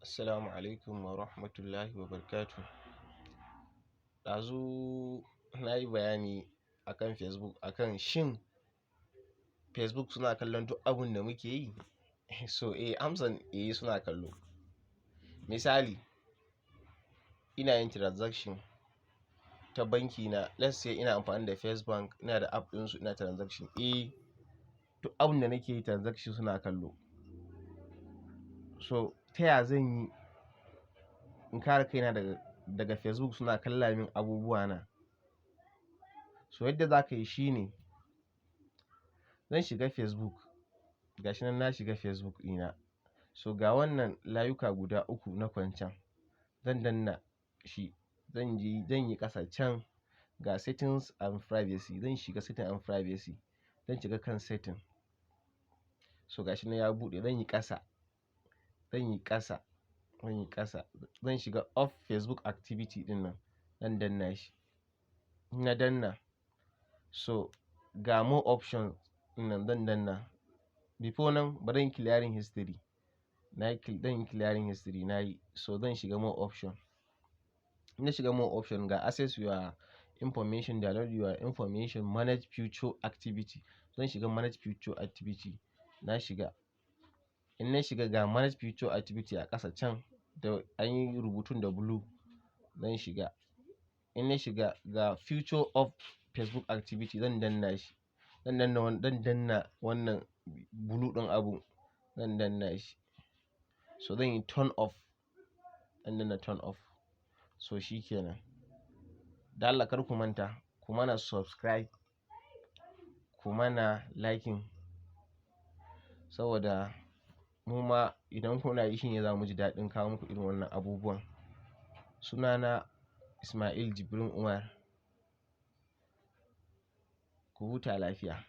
Assalamu alaikum wa rahmatullahi wa barakatuh. Ɗazu na yi bayani akan Facebook, akan shin Facebook suna kallon duk abun da muke yi? So amsan eh, suna kallo. Misali, ina yin transaction ta banki na, let's say ina amfani da First Bank, ina da app ɗinsu, ina transaction. Eh, duk abun da nake yi transaction suna kallo. So ta ya zan yi in kare kaina daga Facebook suna kalla min abubuwa na? So yadda za ka yi shine, zan shiga Facebook, gashi nan na shiga Facebook ɗina. So ga wannan layuka guda uku na kwancen, zan danna shi, zan je zan yi ƙasa can, ga settings and privacy, zan shiga setting and privacy, zan shiga kan setting. So gashi nan ya buɗe, zan yi ƙasa, zan yi ƙasa, zan yi ƙasa, zan shiga off Facebook activity ɗin nan, zan danna shi. In na danna, so ga more options ɗin nan, zan danna. Before nan, bari in clearing history. Na yi, zan yi clearing history, na yi, so zan shiga more option. In na shiga more option, ga access your information, download your information, manage future activity. Zan shiga manage future activity. Na shiga. In na shiga, ga manage future activity a ƙasa can da an yi rubutun da blue, zan shiga. In na shiga, ga future of Facebook activity, zan danna shi. Zan danna wannan blue ɗin abu, zan danna shi. So zan yi turn off, zan danna turn off. So shi kenan. Da Allah kar ku manta, ku mana subscribe, ku mana liking, saboda mu ma idan kuna yi shine za mu ji daɗin kawo muku irin wannan abubuwan. Sunana Ismail Jibrin Umar. Ku huta lafiya.